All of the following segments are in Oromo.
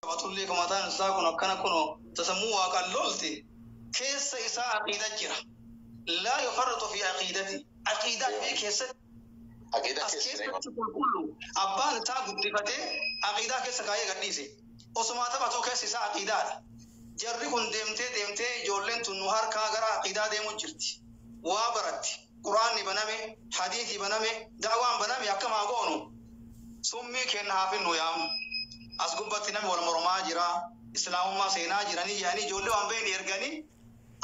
Taphatullee kan mataan isaa kun akkana kunoo tasammuu waaqaan lolti keessa isaa aqiida jira. Laa yufarritu fi aqiidati. Aqiidaa fi keessatti Aqiidaa as keessa keessatti qulqullu abbaan isaa guddifatee aqiidaa keessa kaayee gadhiise. Osumaa taphatuu keessi isaa aqiidaadha. Jarri kun deemtee deemtee ijoolleen tun nu harkaa gara aqiidaa deemuu jirti. Waa baratti. Quraanni baname, hadiisii baname, da'waan baname akkam haa goonu. Summii kenna haa finnu yaamu. As gubbatti namni wal mormaa jira. Islaamummaa seenaa jiranii jedhanii ijoollee waan beekni erganii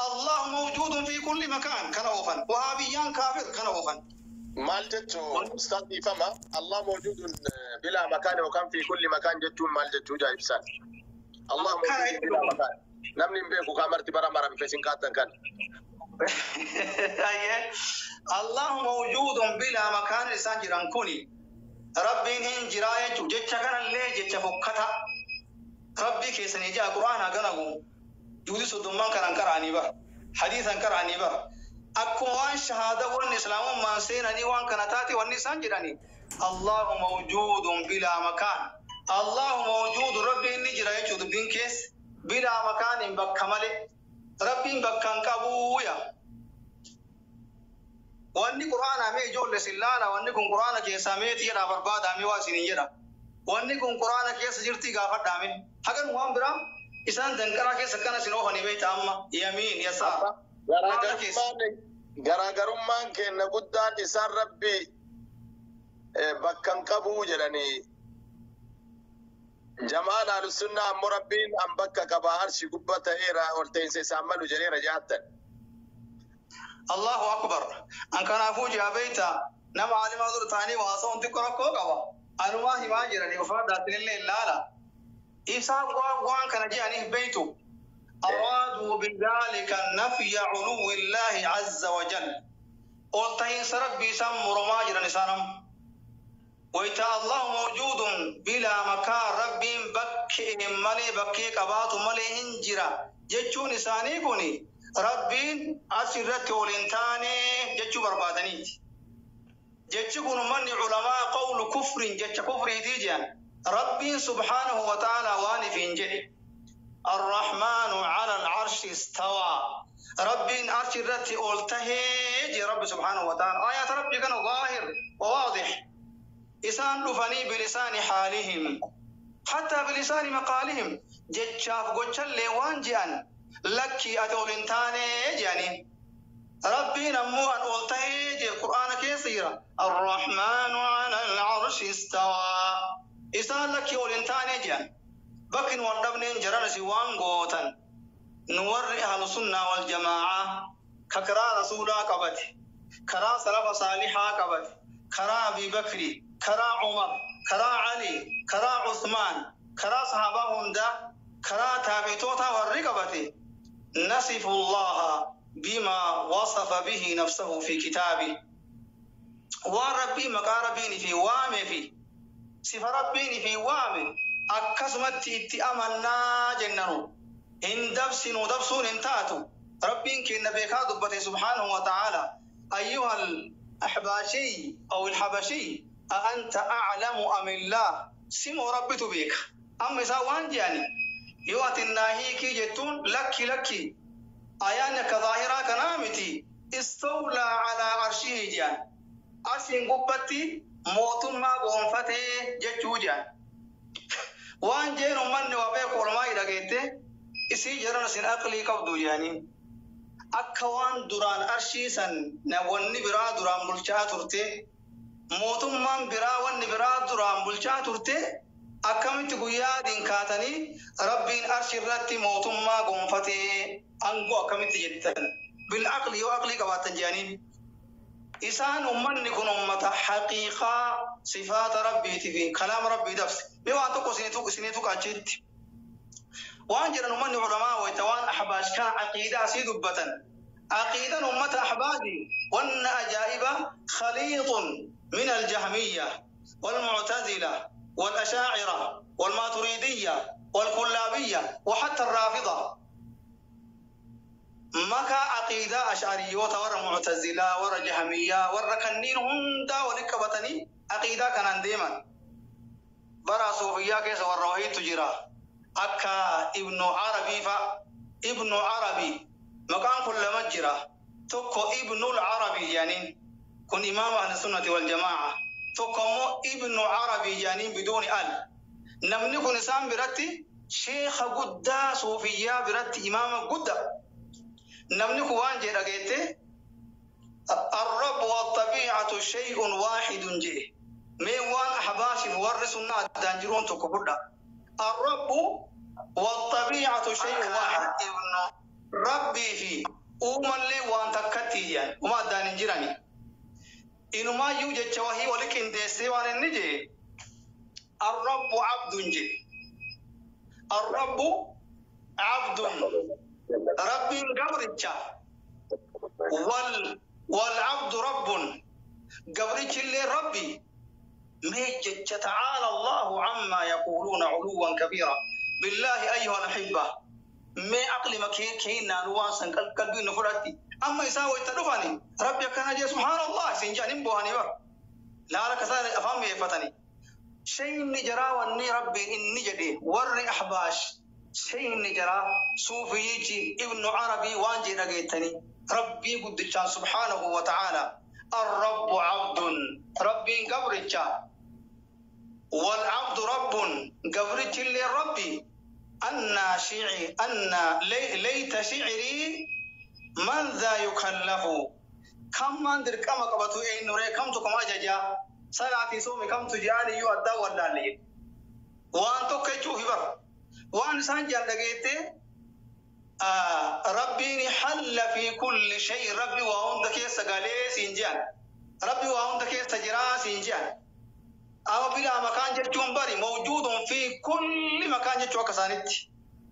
Allah mawjuudun fi kulli makaan kana oofan. Wahaabiyyaan kaafir kana oofan. Maal jechuun ustaaz dhiifama Allah mawjuudun bilaa makaan yookaan fi kulli makaan jechuun maal jechuu jaa ibsan. Allah mawjuudun bilaa makaan. Namni hin beeku kaa marti bara mara bifa isin kaattan kan. Allah mawjuudun bilaa makaan isaan jiran kuni Rabbiin hin jiraa jechuu jecha kanallee jecha fokkata. Rabbii keessanii jaa Qur'aana ganagu juuzi soddomman kanan qara'anii bara. Hadiisan qara'anii bara. Akkuma waan shahaada wanni islaamummaan seenanii waan kana taate wanni isaan jedhanii Allahu mawjuudun bilaa makaan. Allahu mawjuudu Rabbiin ni jira jechuu dubbiin keessa bilaa makaaniin bakka malee. Rabbiin bakka hin qabuuya. Wanni Qur'aanaa mee ijoollee sin laala wanni kun Qur'aana keessaa meetii jedhaa barbaadaa mee waa isiniin jedha. Wanni kun Qur'aana keessa jirtii gaafadhaa mee. Hagan waan biraa isaan danqaraa keessa akkana isin oofanii beekta amma yamiin yasaar. Qur'aana keessa. Garaagarummaan keenya guddaan isaan Rabbi bakka hin qabuu jedhanii jamaan ahlusunnaa ammoo Rabbiin an bakka qabaa arshi gubba ta'eera ol ta'insa isaan malu jedheera jaattan. Allahu akbar. An kanaafuu jaa beekta nama aalimaa dura ta'anii haasa'uun xiqqoo rakkoo qaba. Anumaa himaa jiranii uffata ilaala. Isaan waan kana jedhaniif beektu. Araaduu bidaalika nafya culuwwi illaahi azza wa jal. Ol ta'iinsa Rabbii isaan moromaa jiran isaan amma. Wayta Allahu mawjuudun bilaa makaan Rabbiin bakkee malee bakkee qabaatu malee hin jira jechuun isaanii kuni Rabbiin as irratti ol hin taane jechuu barbaadaniiti. Jechi kun manni culamaa qawlu kufrin jecha kufriitii jedhan. Rabbiin subhaanahu wa ta'ala waan ifiin jedhe. الرحمن على العرش استوى. ربي عرش الرتي أولته رب سبحانه وتعالى. آيات ربي كان ظاهر وواضح. إسان دفني بلسان حالهم حتى بلسان مقالهم جتشاف قوتشل وان جان لكي أتولنتاني جاني ربي نمو أن أولته القرآن كيسيرا الرحمن على العرش استوى. إسان لكي أولنتاني جان بكن والدبنين جران سوان غوتن نور أهل السنة والجماعة ككرا رسولا قبت كرا سلف صالحا قبت كرا أبي بكر كرا عمر كرا علي كرا عثمان كرا صحابهم دا كرا تابعتوتا والرقبة نصف الله بما وصف به نفسه في كتابه وربي مقاربين في وامي في صفة ربين في وامي akkasumatti itti amannaa jennanu hin dabsinu dabsuun hin taatu rabbiin keenya beekaa dubbate subhaanahu wa ta'ala ayyuha al-ahbaashiy aw al-habashiy a anta a'lamu am illah simoo rabbitu beeka amma isaa waan jedhani yoo ati naa hiikii jettuun lakki lakki ayaanni akka zaahiraa kanaa miti istawlaa calaa arshihi jedhan arshiin gubbatti mootummaa goonfatee jechuu jedhan waan jeen ummanni waa beeku olmaa dhageette isii jiran isin aqlii qabdu jedhanii akka waan duraan arshii san wanni biraa duraan bulchaa turte mootummaan biraa wanni biraa duraan bulchaa turte akkamitti guyyaa adiin kaatanii rabbiin arshii irratti mootummaa gonfatee aangoo akkamitti jettan bil aqli yoo aqlii qabaattan jedhanii isaan ummanni kun ummata haqiiqaa sifaata rabbiitii fi kalaama rabbii dabse mee waan tokko isinii tuqa achitti waan jedhan ummanni culamaa wayta waan ahbaash kana aqiidaa asii dubbatan aqiidan ummata ahbaashi wanna ajaa'iba khaliixun min aljahmiyya والمعتزلة والأشاعرة والماتريدية والكلابية وحتى الرافضة مكا عقيدة أشعريوتا ورا معتزلة ورا جهمية ورا كنين هندا ولكبتني عقيدة كان ديما برا صوفيا كيس ورا وهي تجرا Akka Ibnu Arabii fa. Ibnu Arabii maqaan kun lama jira. Tokko Ibnul Arabii jedhaniin, kun imaama ahli sunnati wal jamaa'a. Tokko ammoo Ibnu Arabii jedhaniin biduuni al. Namni kun isaan biratti sheekha guddaa, suufiyyaa biratti imaama guddaa. Namni kun waan jee dhageette, "الرب والطبيعة شيء واحد" jee. Mee waan ahbaashiif warri sunnaa addaan jiruun tokko fudha. الرب والطبيعة شيء واحد. Rabbii fi uumallee waan takkatti jedhan, uma addaan hin jirani. Inumaayyuu jecha wahii wali qindeessee waan inni jee, "الرب عبد" jee. الرب عبد, Rabbiin gabricha. والعبد رب, gabrichillee rabbi. Mee jecha تعالى الله عما يقولون علوا كبيرا. بالله أيها الأحبة, mee aqlima keenyaan waan san qalbii nu fudhatti. Amma isaan wayita dhufani rabbi akkana jee, subhaanallah isin jedhan, hin bohanii bar laala kasaan afaan mi'eeffatanii. Shayni jaraa wanni rabbiin inni jedhe, warri ahbaash shayni jaraa suufiyyichi Ibnu Arabii waan jee dhageettanii, rabbii guddichaan subhaanahu wa ta'aala, الرب عبد, rabbiin gabricha, والعبد رب, gabrichillee rabbi. أن شعري أن لي ليت شعري من ذا يكلف, كم من دركما قبطو إنه كم تكم أججا صلاة صومي كم تجاني يؤدى ولا لي waan tokko jechuufi bar waan isaan jaan dhageette. Rabbiin حل في كل شيء, rabbi waa hunda keessa galee siin jean, rabbi waa hunda keessa jiraa siin jean. Amma بلا مكان jechuun bari موجود في كل مكان jechuu akka isaanitti,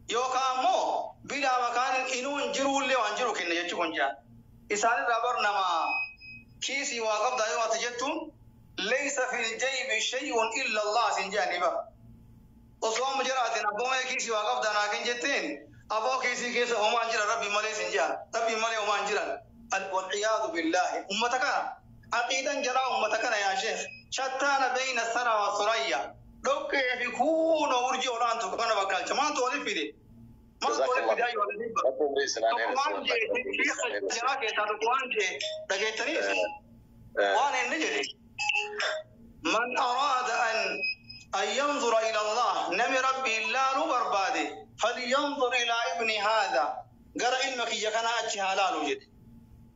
yookaan ammoo بلا مكان inuu hin jiruullee waan jiru kenna jechuu kun jean. Isaanirraa bar nama kiisii waa qabdaa yoo ati jettuun, ليس في الجيب شيء إلا الله siin jeani bar. Osoo amma jiraatin abboomee kiisii waa qabdaa naa kan jetteen, aboo kiisii keessa homaan jira rabbi malee siin jean, rabbi malee homaan jiran. والعياذ بالله, ummata kana aqiidan jaraa ummata kana yaa sheekh, شتان بين الثرى والثريا, dhoqqee fi kuunoo urjii olaantu kana bakkalcha maaltu walif fide, maaltu walif fide? Ayyoo alhibba, tokko waan jee, sheekha jaraa keessaa tokko waan jee dhageettaniis, waan inni jedhe, من أراد أن ينظر إلى الله, نمي ربي لا برباده, فلينظر إلى ابن هذا, قرأ علمك يا كان أتشي هلال جد.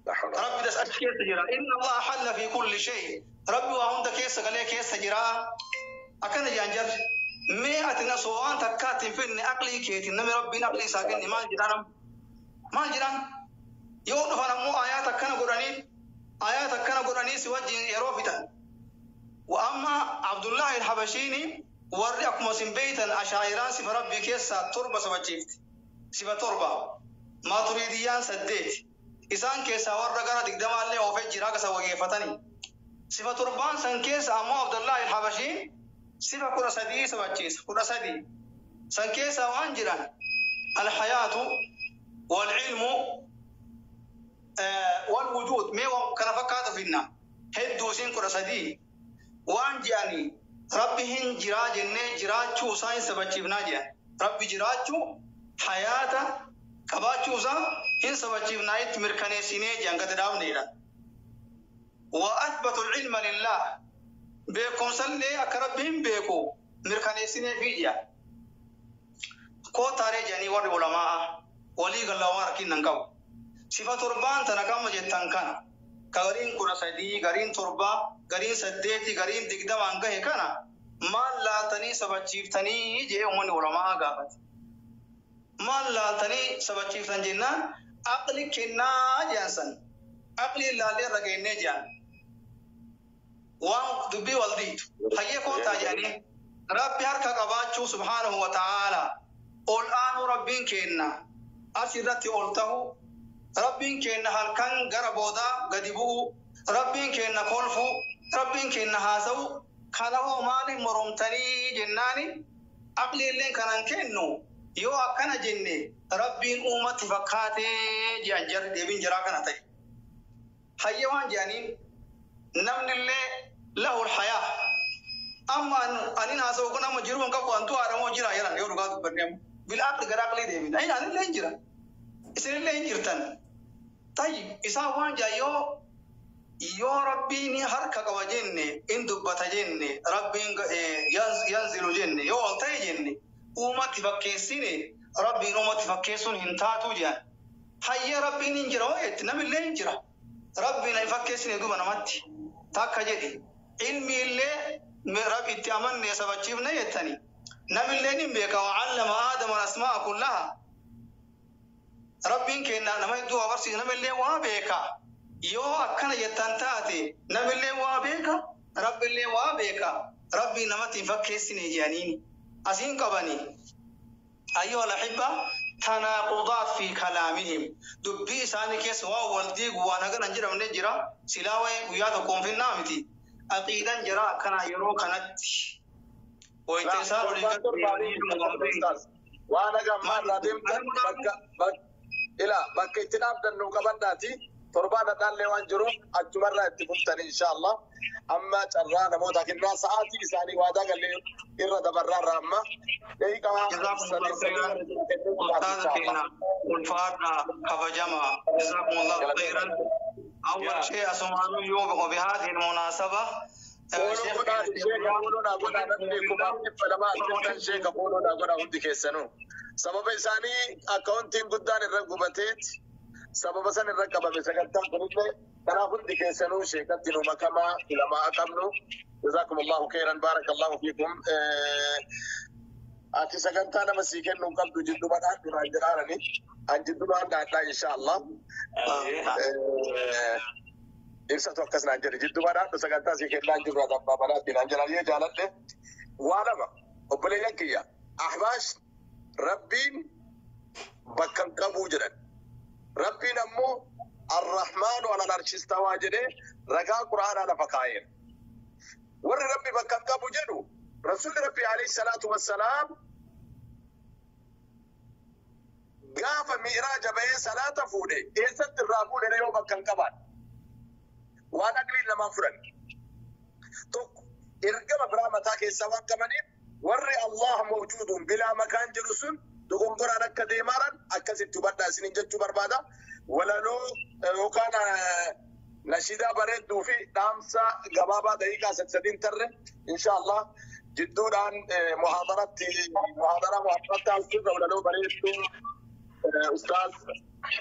rabbi das achi keessa jira. إن الله حل في كل شيء, rabbi waa hunda keessa galee keessa jira akkana jaan jarri. Mee ati nasoo waan takkaatti hin finne aqlii keetiin, namni rabbiin aqlii isaa kenne maal jedhaan, maal jedhaan? Yoo dhufan ammoo ayaata akkana godhanii, ayaata akkana godhanii si wajjin yeroo fixan. Amma Abdullahi al-Habashiini, warri akkuma isin beeytan ashaayiraan sifa rabbii keessaa torba sabachiifti, sifa torba, maaturiidiyyaan saddeet, isaan keessaa warra gara 20llee oofee jira akka wayyeeffatanii. Sifa torbaan san keessa ammoo Abdullahi al-Habashiin sifa 13 sabachiisa. 13 san keessa waan jiran, الحياة والعلم والوجود, mee kana fakkaatu finna hedduu isin 13 waan jedhanii, rabbi hin jiraa jennee jiraachuu isaa hin sabachiifnaa jedhan. Rabbi jiraachuu, hayaata qabaachuu isaa hin sabachiifnaa, itti mirkaneessinee jedhan, gadi dhaabneedha. وأثبتوا العلم لله, beekumsallee akka rabbi hin beeku mirkaneessinee fi jedhan. Kootaaree jedhanii warri ulamaa walii gallawaa rakkinnan qabu. Sifa torbaan tana kama jettan kana, gariin 13, gariin torba, gariin saddeeti, gariin 20n gahe kana maal laaltanii sabachiiftanii jee uummanni ulamaa gaafate. Maal laaltanii sabachiiftan jennaan, aqli kennaa jedhan san. Aqli laallee irra geennee jedhan. Waan dubbii wal diitu. Hayyee kootaa jedhanii, rabbi harka qabaachuu سبحانه وتعالى, ol aanuu rabbiin kenna as irratti ol ta'u, rabbiin kenna halkan gara boodaa gadi bu'u, rabbiin kenna kolfu, rabbiin kenna haasa'u, kana hoo maaliif moromtanii jennaani, aqli illeen kanan kennu yoo akkana jenne rabbiin uumatti fakkaatee jedhan jarri. Deebiin jaraa kana ta'e. Hayyee waan jedhaniin, namni illee له الحياة. Amma ani haasa'u kun amma jiru kan qabu antu haadhamoo jira jedhan yoo dhugaa dubbanne amma. Bil'aaqli gara aqlii deebina. Anillee hin jira. Isinillee hin jirtan. Tayyib isaan waan jaa yoo rabbiin harka qaba jenne in dubbata jenne rabbiin yanzilu jenne yoo ol ta'e jenne uumatti fakkeessine rabbiin uumatti fakkeessuun hin taatu jedhan. Hayyee rabbiin hin jira hoo jetti namillee hin jira. Rabbiin hin fakkeessine duuba namatti takka jedhi ilmi illee rabbi itti amanne sabachiifne jettani. Namillee ni beeka wa'allama aadama asmaa kullaha. Rabbiin kenna nama hedduu waa barsiisa namillee waa beeka. Yoo akkana jettan taate namillee waa beeka rabbillee waa beeka rabbiin namatti hin fakkeessine jedhaniini. Asiin qabani. Ayyuha al-ahibba tanaaqudaat fi kalaamihim dubbii isaanii keessa waan wal diigu waan hagana hin jedhamne jira silaa waa'ee guyyaa tokkoon finnaa miti. Aqiidaan jira akkana yeroo kanatti. Wayita isaan olii gad Waan haga ammaa irraa deemtan bakka ila bakka itti dhaabdan nuu qabadhaati. Torbaan dhadhaallee waan jiruuf achumarraa itti fuftanii insha Allah. Amma carraa namoota kennaa sa'aatii isaanii waadaa gallee irra dabarraarra amma daqiiqaa Jazakumullahu khairan. Ustaaza keenya ulfaadha kabajama. Jazakumullahu khairan. أول شيء أسمعنا يوم وبهذه المناسبة Follow godhaa sheeka follow naa godhaa namni 200,000 jirtan sheeka follow naa godhaa hundi keessanuu. Sababa isaanii akkaawuntiin guddaan irra gubateet sababa san irra qabame sagantaan kunillee kanaaf hundi keessanuu sheekatti nu makamaa ulamaa qabnu. جزاكم الله خيرا بارك الله فيكم. Ati sagantaa nama sii kennuu qabdu jidduma dhaadhu jedhaarani. An jiddumaan dhaadhaa insha Allah. Ibsatu akkas naan jedhe jidduma dhaadhu sagantaa sii kennaa jiru ati abbaa manaatti naan jedhan yoo jaaladhe. Waa lama obboleeyyan kiyya Ahbaash rabbiin bakka hin qabuu jedhan. Rabbiin ammoo الرحمن على العرش استوى jedhee ragaa quraanaa lafa kaa'eera. Warri rabbi bakka hin qabu jedhu rasuulli rabbi عليه الصلاة والسلام gaafa mi'raaja bahee salaata fuudhe eessatti irraa fuudhe yoo bakka hin qabaan waan aqliin namaa fudhan tokko ergama biraa mataa keessaa waan qabaniif warri الله موجود بلا مكان jedhu sun dogongoraan akka deemaaran akkasitti hubadhaa isiniin jechuu barbaada. Walaloo yookaan nashiidaa bareedduu fi dhaamsa gabaabaa daqiiqaa sadiin tarre insha Allah jidduudhaan muhaadaratti muhaadaraa muhaadaratti haasofna walaloo bareedduu ustaaz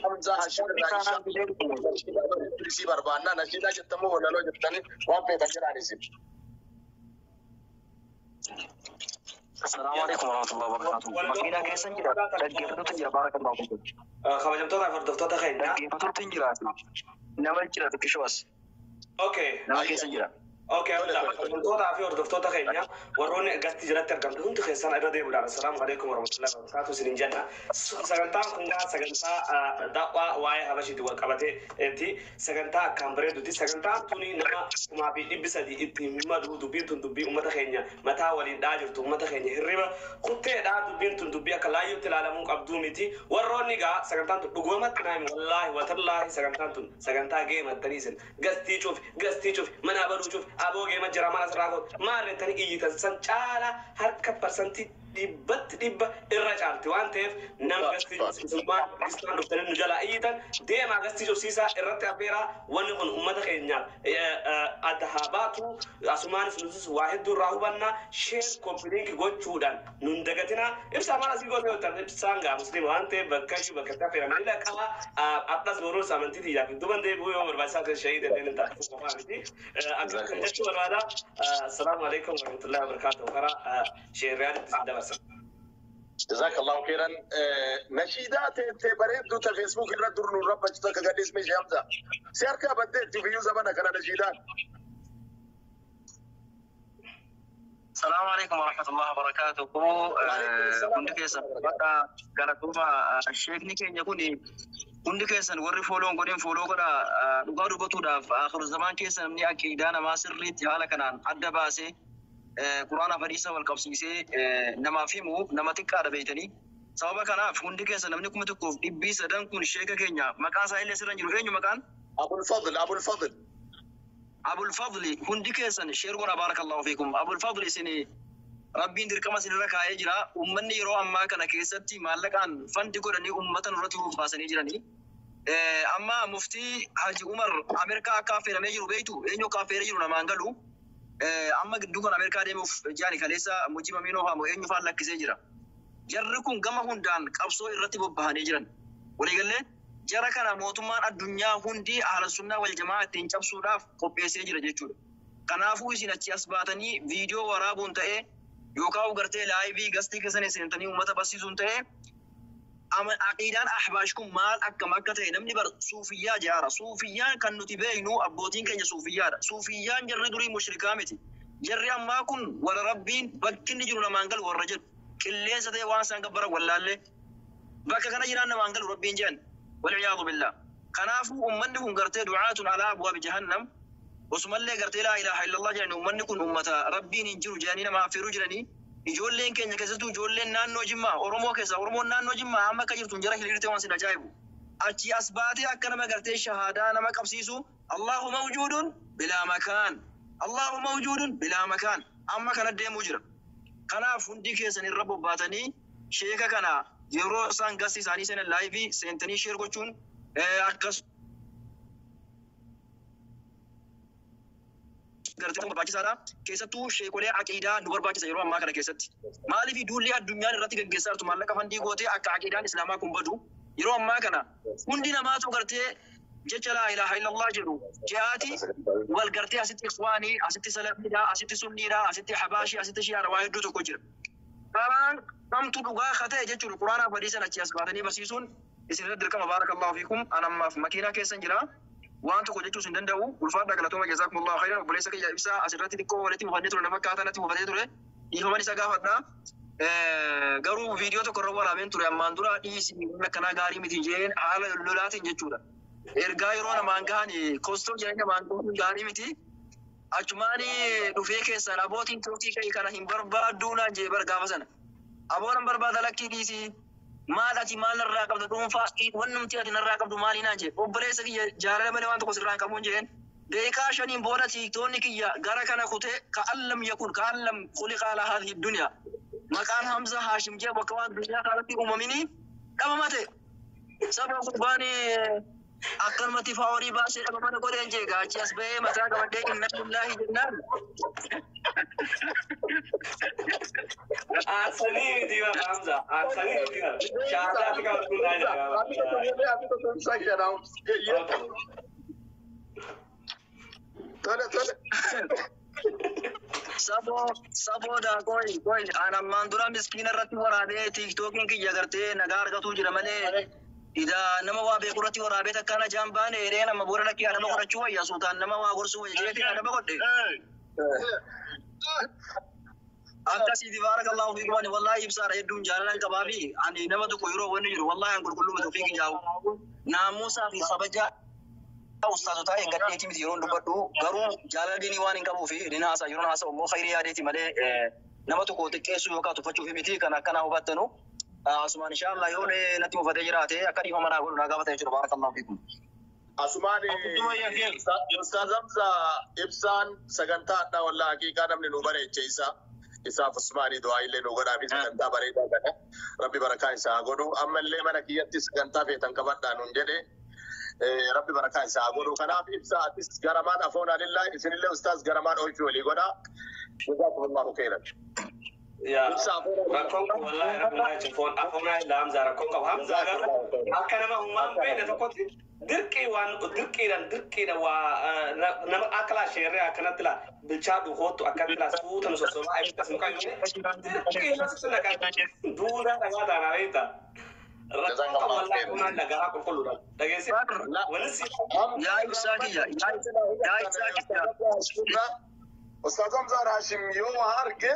Hamza Hashim irraa insha Allah nashiidaa bareedduu isii barbaanna nashiidaa jettamoo walaloo jettanii waan feetan jedhaan isin. السلام عليكم ورحمة الله وبركاته. Makiinaa keessan jira. Dhaggeeffattoota jira. بارك الله فيكم. Kabajamtoota fi hordoftoota keenya. Dhaggeeffattoota jira. Nama jira xiqqishoo as. Nama keessa jira. Okay, kabajamtootaa fi hordoftoota keenya warroonni gastii jalatti argamtu hundi keessan irra deemuudhaan السلام عليكم ورحمة الله وبركاته isiniin jenna. Sagantaan kun gaa sagantaa da'waa waa'ee Habashiitti wal qabateeti. Sagantaa akkaan bareeduti. Sagantaan tuni nama 300,000 itti malu dubbiin tun dubbii uummata keenya mataa waliin dhaa jirtu uummata keenya hirriba kutteedhaa dubbiin tun dubbii akka laayyootti ilaalamuu qabduu miti. Warroonni gaa sagantaan tun dhugumatti naami wallaahi watallaahi sagantaan tun sagantaa geemattanii isin gastii cufi gastii cufi mana baduu cufi aboo geema jira mana sirraa gootu maarreettanii iyyitan san caalaa harka 100% irra caalti waan ta'eef nama gastii cufsiisummaa isaan dhuftanii nu jalaa iyyitan deemaa gastii cufsiisaa irratti affeeraa wanni kun uummata keenyaaf adda haa baatu asumaanis nutis waa hedduu irraa hubannaa share copy link gochuudhaan nun dagatinaa ibsaa maal asii goote yoo ibsaan gaa musliima waan ta'eef bakka iyyuu bakka itti affeeran ni dhaqaa akkas boruus amantii xiyyaaf dudduuban deebi'uu yoo barbaachisaa ta'e shahii dandeen hin taasisu qofaa miti akka jechuu barbaada. السلام عليكم ورحمة الله وبركاته. karaa sheerriyaatti isin dabarsa. جزاك الله خيرا. Nashiidaa teessee bareedduu ta Facebook irra dur nu rabbachitu akka gadhiisme ishee Hamza. Si harkaa baddeetti biyyuu zamana kana nashiidaan. السلام عليكم ورحمة الله وبركاته. Hundi keessan bakka galatooma sheekni keenya kun hundi keessan warri follow n godhin follow godha dhugaa dubbatuudhaaf akhiru zamaan keessa namni aqiidaa namaa sirriitti haala kanaan adda baasee quraana hadiisa wal qabsiisee namaaf himu nama xiqqaadha beeytanii. Sababa kanaaf hundi keessa namni 1,300 kun sheeka keenya maqaan isaa illee sirra hin jiru eenyu maqaan? Abul Fadl, Abul Fadl. Abul Fadli hundi keessan share godha, barakallahu fiikum. Abul Fadli, isin Rabbiin dirqama isinirra kaa'ee jira. Uummanni yeroo ammaa kana keessatti maallaqaan fund godhanii uummata nurratti baasanii jiranii. Amma muftii Haji Umar Ameerikaa akka affeeramee jiru beektu, eenyu akka affeeree jiru namaan galu. Amma gidduu kan Ameerikaa deemuuf jaani kaleessa Mujiba Miinoo faamu eenyu faan lakkisee jira. Jarri kun gama hundaan qabsoo irratti bobbahanii jiran. Waliigallee jara kana mootummaan addunyaa hundi ahla sunnaa wal jamaa ittiin cabsuudhaaf qopheessee jira jechuudha. Kanaafuu isin achi as baatanii viidiyoo waraabuun ta'ee yookaan gartee live guest keessan seentanii uummata barsiisuun ta'ee, aqiidaan ahbaash kun maal akkam akka ta'e namni bar suufiyyaa jaara. Suufiyyaan kan nuti beeknu abbootiin keenya suufiyyaadha. Suufiyyaan jarri durii mushrikaa miti. Jarri ammaa kun warra Rabbiin bakki inni jiru namaan galu warra jedhu. Qilleensa ta'e waan isaan gabbaran wallaallee. Bakka kana jiraan namaan galu Rabbiin jedhan. Walciyaadu billah. Kanaafuu uummanni kun gartee du'aatun alaa abwaabi jahannam. Osumallee gartee laa ilaaha illallah jedhani, uummanni kun uummata Rabbiin hin jiru jedhanii nama affeeruu jiranii. Ijoolleen keenya, keessattuu ijoolleen naannoo Jimmaa, Oromoo keessa, Oromoon naannoo Jimmaa amma akka jirtu jara hiriirtee waan sin ajaa'ibu. Achi as baatee akka nama gartee shahaadaa nama qabsiisu, Allahu mawjuudun bilaa makaan. Allahu mawjuudun bilaa makaan. Amma kana deemuu jira. Kanaaf hundi keessan irra bobbaatanii sheeka kana yeroo isaan guest isaanii seenan live seentanii share gochuun akkas gartee barbaachisaadha. Keessattuu sheekolee aqiidaa nu barbaachisa yeroo ammaa kana keessatti. Maaliif duulli addunyaan irratti gaggeessaa jirtu maallaqa fund gootee akka aqiidaan islaamaa kun badu, yeroo ammaa kana hundi namaatu gartee jecha laa ilaaha illallah jedhu ji'aati wal gartee asitti ikhwaanii, asitti salafiidha, asitti sunniidha, asitti habaashii, asitti shi'aadha, waa hedduu tokko jira. Karaan kamtu dhugaa ka ta'e jechuudha Quraanaaf hadiisan achi as baatanii barsiisuun isin irra dirqama, baarakallahu fiikum. An ammaaf makiinaa keessan jira. Waan tokko jechuus hin danda'u. Ulfaadhaa, galatooma, jazaakumullahu khairan. Obboleessa kiyya ibsaa asirratti xiqqoo walitti mufannee ture, na fakkaata natti mufatee ture. Dhiifaman isa gaafadha. Garuu viidiyoo tokko irra waraabeen ture ammaan dura, dhiisi akkanaa gaarii miti jeen haala lolaatiin jechuudha. Ergaa yeroo namaan gahan kostoo jedhanii namaan gahan gaarii miti. Achumaan dhufee keessaan abootiin tookii ka'e kana hin barbaadduu naan jee bar gaafa sana. Aboon hin barbaada, lakkii dhiisi. Maal ati maal narraa qabda dhuunfaa, wannumti ati narraa qabdu maali naan jee. Obboleessa kiyya, jaalala malee waan tokko sirraa hin qabuun jeen. Daqiiqaa 5n booda tiiktoonni kiyya gara kana kutee ka'an lam yakun ka'an lam khuliqa ala haadhihi dunya. Maqaan Hamza Haashim jee bakka waan duniyaa kanatti uumamini dhabamate. Saba gurbaan akkanumatti faaworii baasee dhabamana godheen jee gaachi as bahee mataa qabadhee inna lillahi jennaan. Aarsanii miti bara Hamza. Aarsanii miti bara. Shaadaatti qabatu naa jira. Tole, tole. Saboo saboo qoy qoy, an ammaan dura miskiina irratti waraabee tiiktookiin kiyya gartee nagaa argatu jira malee ida nama waa beeku irratti waraabee takkaan ajaan baane jedhee nama booda lakkii adama godhachuu wayya, suutaan nama waa gorsuu wayya jedheetiin adama godhe. Akkasiiti, baarakallahu fiikum. Ani wallahi ibsaadha hedduun jaalalan qabaa fi ani nama tokko yeroo wanni jiru wallahi an qulqulluu miti ofii kiyyaa'u. Naamusaa fi kabaja ustaazotaa eeggadheeti miti yeroo dubbadhu, garuu jaalala diinii waan hin qabuu fi ni haasa. Yeroo haasa'u immoo khayrii yaadeeti malee nama tokko xiqqeessuu yookaan tuffachuuf miti, kan akkanaa hubattanu. Asumaan inshallah yoo natti mufatee jiraate akka dhiifama naa godhu naa gaafata jechuudha, baarakallahu fiikum. Asumaan Ustaaz Hamza, ibsaan sagantaa addaa wallaa haqiiqaa namni nu bareeche isa. Isaaf Usmaanii du'aa illee nu godhaa fi sagantaa bareedaa kana Rabbi barakaa isaa haa godhu. Ammallee mana kiyyatti sagantaa feetan qabadhaa nuun jedhe. Rabbi barakaa isaa haa godhu. Kanaaf ibsa atis garamaan afoonaa lillaa isinillee ustaaz garamaan oolchuu walii godhaa. Jazaakumullahu khairan. Yaa Ibsa afoonaa. Rakkoon qabu wallahi, rabbi jechuun afoonaa illa Hamza rakkoon qabu. Hamza garuu akka nama humaan beekne tokkotti dirqii waan dirqiidhaan dirqiidhaan waa nama akka laa sheerree akkanatti laa bilchaa dhukoottu akkatti laa suuta nu sossobaa ibsa sun qayyuu dirqii nasitti naqaa duudaa dhagaa taanaa beekta. Rakkoon qabu wallahi, afoonaa illa garaa qulqulluudha. Dhageessi wanni si Yaa ibsaa kiyya, yaa ibsaa kiyya. Ustaaz Hamza Hashim yoo waa arge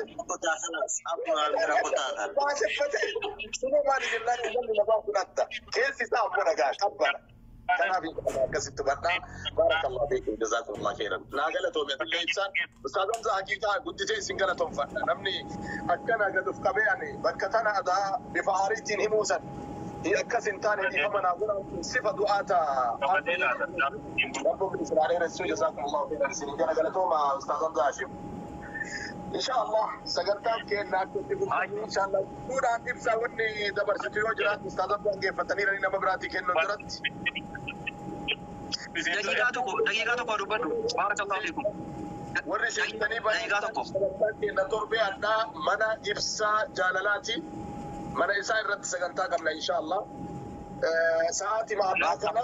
baaseffate suma maali jennaan uummanni lafaa fudhatta. Keessi isaa ammoo nagaa qabbana. Kanaaf akkasitti hubadhaa. Baarakallahu fiikum, jazaakumullahu khairan. Naa galatoome atillee ibsaan. Ustaaz Hamza, haqiiqaa guddisee isin galatoomfadha. Namni akkana gad of qabee ani bakka tana adaa bifa aariitiin himuu san. Akkas hin taane dhiifama naa godhaa sifa du'aata. Rabbuun isin dheeressuu jazaakumullahu khairan isin jala galatooma Ustaaz Hamza Hashim. Inshallah sagantaan keenya akka itti fufu inshallah duudhaan ibsaa wanni dabarsitu yoo jiraatu Ustaaz Hamza dhaggeeffatanii nama biraatii kennu duratti. Daqiiqaa tokko dubbadhu. Baarakallahu fiikum. Warri seentanii Daqiiqaa tokko. Sagantaan keenya torbee addaa mana ibsaa jaalalaati. Mana isaa irratti sagantaa qabna inshallah. Sa'aatii ma'ammaa kana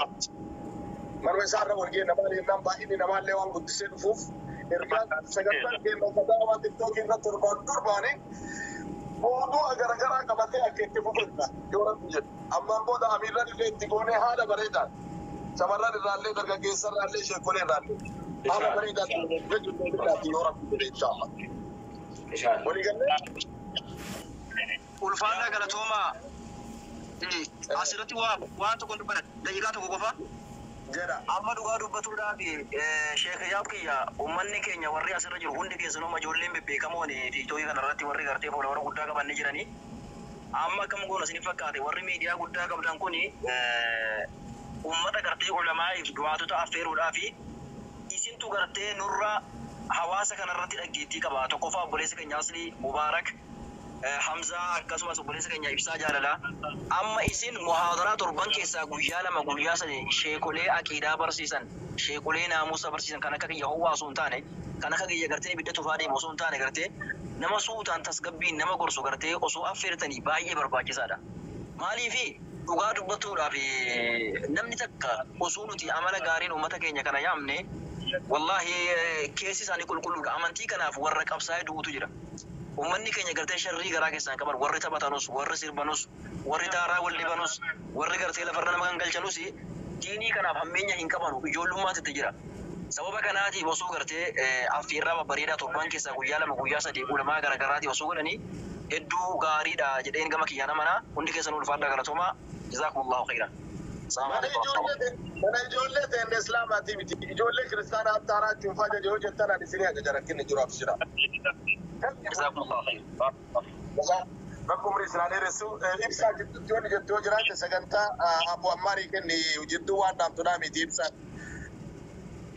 manuma isaa irra wal geenna maali jennaan baay'inni namaallee waan guddisee dhufuuf ergaan sagantaan keenya kataa waan tiktookii irratti torbaan durbaani mawduu'a garagaraa qabatee akka itti fufedha yoo rabbi jedhu. Ammaan booda amiirran illee itti goonee haala bareedaan shamarran irraallee dargaggeessa irraallee sheekolee irraallee haala bareedaan yoo rabbi jedhe inshallah. Inshallah. Walii gallee Ulfaanaa galatoomaa. Asirratti waan tokko dubbadha. Daqiiqaa tokko qofa. Jedha. Amma dhugaa dubbatuudhaaf Sheekh Yaab kiyya uummanni keenya warri asirra jiru hundi keessanuu ijoolleen bebbeekamoon tiiktookii kanarratti warri gartee foolowara guddaa qaban ni jiranii. Amma akkam goona isin fakkaate warri miidiyaa guddaa qabdan kuni uummata gartee ulamaa'iif du'aatota affeeruudhaaf isintu gartee nurra hawaasa kanarratti dhaggeettii qaba. Tokkoffaa obboleessa keenya Aslii Mubaarak Hamzaa akkasumas obboleessa keenya Ibsaa Jaalalaa. Amma isin muhaadaraa torban keessaa guyyaa lama guyyaa sadi sheekolee aqiidaa barsiisan, sheekolee naamusa barsiisan kan akka kiyya howwaa osoo hin taane, kan akka kiyya gartee ibidda tufaa deemu osoo hin taane gartee nama suutaan tasgabbiin nama gorsu gartee osoo affeertanii baay'ee barbaachisaadha. Maaliifi dhugaa dubbatuudhaaf namni takka osoo nuti amala gaariin uummata keenya kana yaamne wallaahi keessi isaanii qulqulluudha. Amantii kanaaf warra qabsaa'ee du'utu jira. Uummanni keenya gartee sharrii garaa keessaan qaban warri taphatanus, warri sirbanus, warri daaraa wal dibanus, warri gartee lafarra nama gangalchanus diinii kanaaf hammeenya hin qabanu ijoollummaatti itti jira. Sababa kanaatiif osoo gartee affeerraa babbareedaa torban keessaa guyyaa lama guyyaa sadii ulamaa garaagaraatiif osoo godhanii hedduu gaariidha jedheen gama kiyyaan amanaa hundi keessan ulfaadhaa galatoomaa jazaakumullahu khairan. Mana ijoollee ta'e islaamaatii miti. Ijoollee kiristaanaa attaaraa cuunfaa jaje yoo jettan ani isinii ajaja rakkinni jiru abshira. Jazaakumullahu khairan. Bakka umrii isin dheeressu ibsaa jidduutti wanni jettu yoo jiraate sagantaa Abu Ammaarii kenni jidduu waan dhaamtu naa miti ibsaan.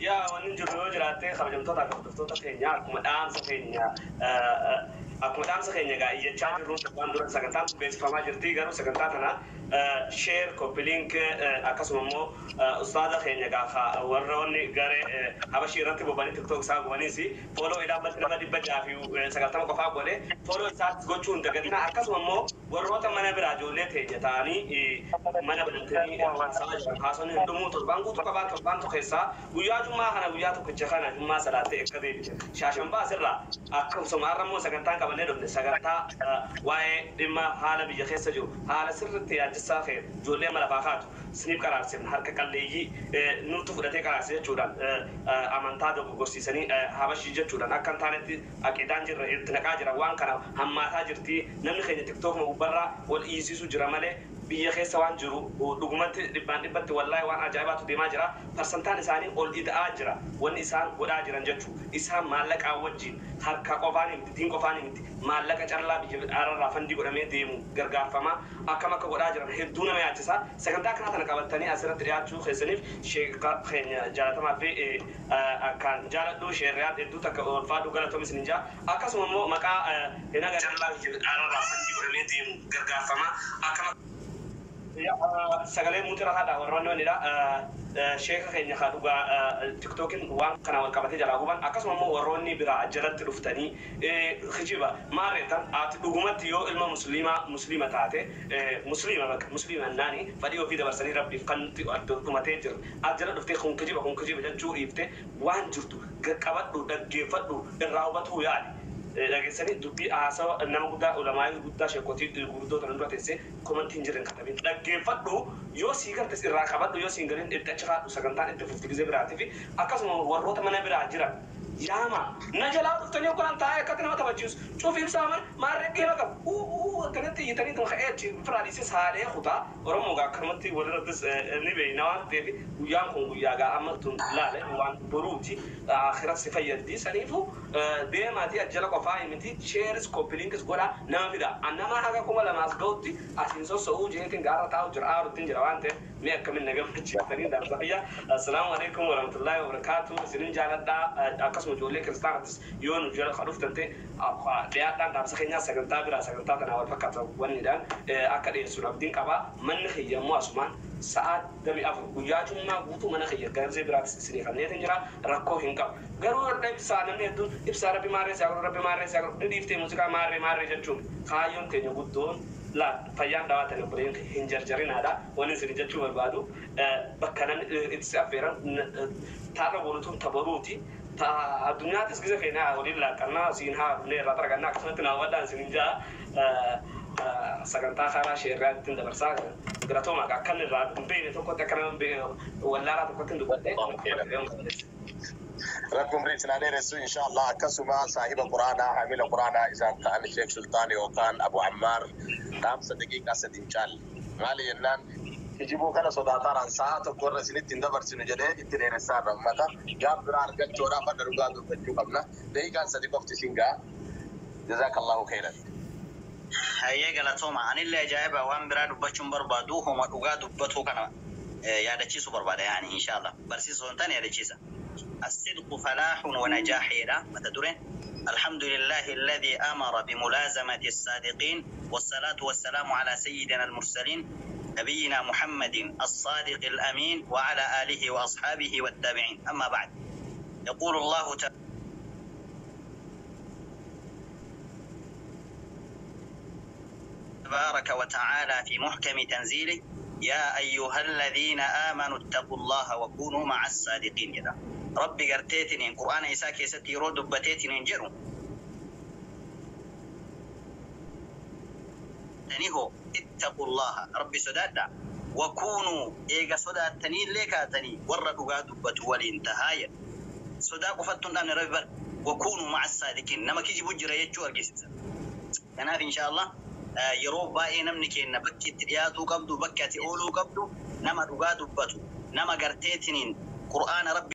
Yaa wanni jiru yoo jiraatte kabajamtoota fi hordoftoota keenya akkuma dhaamsa keenya egaa iyyachaa jirru waan dura sagantaan kun beeksifamaa jirti garuu sagantaa kana share copy link akkasuma immoo ustaaza keenya egaa warroonni garee habashii irratti bobanii tiktok isaa gubaniis follow ilaammatti nama 690 qofaa godhe follow isaas gochuu hin dagatina akkasuma immoo warroota mana biraa ijoollee teenya ta'anii mana banatanii haasawaa jiran haasawni hin dhumuu torbaan guutuu qabaa torbaan tokko keessaa guyyaa jummaa kana guyyaa tokkicha kana jummaa salaattee akka deebite shaashan baasirraa akkasuma har'a immoo sagantaan qabannee dhufne sagantaa waa'ee dhimma haala biyya keessa jiru haala sirriitti yaachissaa ta'e ijoollee mala lafaa kaatu isiniif qaraarsifna harka qalleeyyii nutu fudhatee qaraarse jechuudhaan amantaa dogoggorsiisanii habashii jechuudhaan akka hin taanetti aqidaan jirra itti naqaa jira waan kana hammaataa jirti namni keenya tiktookuma gubbarraa wal dhiisisu jira malee biyya keessa waan jiru dhugumatti dhibbaan dhibbatti wallaahi waan ajaa'ibaatu deemaa jira parsantaan isaanii ol ida'aa jira wanni isaan godhaa jiran jechuu isaan maallaqaa wajjin harka qofaan miti diin qofaan miti maallaqa callaa biyya ararraa fandii godhamee deemu gargaarfamaa akkam akka godhaa jiran hedduu nama yaachisa sagantaa kana tana qabattanii asirratti dhiyaachuu keessaniif sheeka keenya jaalatamaa fi akkaan jaaladhu sheerriyaan hedduu takka ulfaadhu galatoomis ni jaa akkasuma immoo maqaa hin agarra biyya ararraa fandii godhamee deemu gargaarfamaa akkam sagalee muutira haadha warroonni wannidha sheeka keenya haa dhugaa tiktookin waan kana wal qabatee jalaa guban akkasuma immoo warroonni biraa jalatti dhuftanii kijiba maarreetan ati dhugumatti yoo ilma musliimaa musliima taate musliima bakka musliima naani fadhii ofii dabarsanii rabbiif kan nutti dhumatee jiru as jala dhuftee kun kijiba jechuu dhiifte waan jirtu qabadhu dhaggeeffadhu irraa hubatuu yaali. Dhageessanii dubbii haasawa nama guddaa ulamaa guddaa sheekotii gurguddoota dura teessee komantiin jiran katabin dhaggeeffadhu yoo sii galtes irraa qabadhu yoo siin galin itti achi kaadhu sagantaan itti fufti gizee biraatii fi akkasuma warroota mana biraa jiran Yaama na jalaa dhuftanii yookaan taa'ee akkatti nama taphachiisu cuuf ibsaa mana maarree geema qabu uu akkanatti iyyatanii tuma ka'ee achi firaadhiisis haalee kutaa Oromoo gaa akkanumatti walirrattis ni beeyna waan ta'eef guyyaan kun guyyaa gaa amma tun laale waan boruuti akhirat si fayyaddi saniifu deemaatii ajjala qofaa miti sheeris koppiliinkis godhaa nama fida nama haga 2000 ga'utti asiin sossoo'uu jeetiin gaarra taa'u jira aarutti jira waan ta'eef mee akkamin na gammachiiftanii darsayya. Assalaamu alaikum warahmatullaahi wabarakaatu. Isinin jaaladhaa akkasuma ijoollee kiristaanattis yoo nu jala dhuftan ta'e dhiyaadhaan dhaamsa keenyaa sagantaa biraa sagantaa tanaa wal fakkaata wannidhaan akka dhiyeessuun abdiin qabaa. Manni kiyya immoo asumaan sa'a 24 guyyaa jummaa guutuu mana kiyya garzee biraatis isinii kanneetiin jira rakkoo hin qabu. Garuu ibsaa namni hedduun ibsaa rabbi maarree isaa godhu rabbi maarree isaa godhu ni dhiiftee muuziqaa maarree maarree jechuun kaayyoon keenya guddoon la fayyaan dhawaatan obboleen hin jarjarinaadha. Wanni isin jechuu barbaadu bakka namni itti affeeran taarra boolutuun tabaruuti. Addunyaatis gisa feena waliin laaqannaa siin haa dhufnee irraa targannaa akkasumatti naawwadhaan isin jaa sagantaa karaa sheerraa ittiin dabarsaa galatooma akkan irraa hin beekne tokkotti akka nama wallaalaa tokkotti hin dubbadhe. Rabbi umrii isin haa dheeressu inshallah. Akkasuma saahiba quraanaa hamila quraanaa isaan ta'an Sheekh Sultaan yookaan Abu Ammaar dhaamsa daqiiqaa 3 hin caalle. Maali jennaan kijibuu kana sodaataaraan sa'a tokko irra isinitti hin dabarsinu jedhee itti dheeressaa irra ummata. Gaaf biraa argachuudhaaf adda dhugaa dubbachuu qabna. Daqiiqaan 3 qofti isin ga'a. Jazaakallahu khairan. Hayyee galatooma. Anillee ajaa'iba waan biraa dubbachuun barbaadu homa dhugaa dubbatuu kana yaadachiisuu barbaada yaani inshallah. Barsiisuu hin taane yaadachiisa. الصدق فلاح ونجاح إلى متدرين. الحمد لله الذي أمر بملازمة الصادقين والصلاة والسلام على سيدنا المرسلين نبينا محمد الصادق الأمين وعلى آله وأصحابه والتابعين. أما بعد، يقول الله تبارك وتعالى في محكم تنزيله: يا أيها الذين آمنوا اتقوا الله وكونوا مع الصادقين. يدا ربي قرتيتنين قرآن إساء كيستي رو دبتيتنين جرو تنيهو اتقوا الله ربي سدادا وكونوا إيغا سداتنين ليكاتني وردوا دبتوا والانتهاية سدا قفتن أمن ربي بر وكونوا مع الصادقين. نما كيجي بجرى يجو أرجيسا كناف إن شاء الله yeroo baay'ee namni keenya bakki itti dhiyaatuu qabdu bakki ati ooluu qabdu nama dhugaa dubbatu nama garteetiniin qur'aana rabbi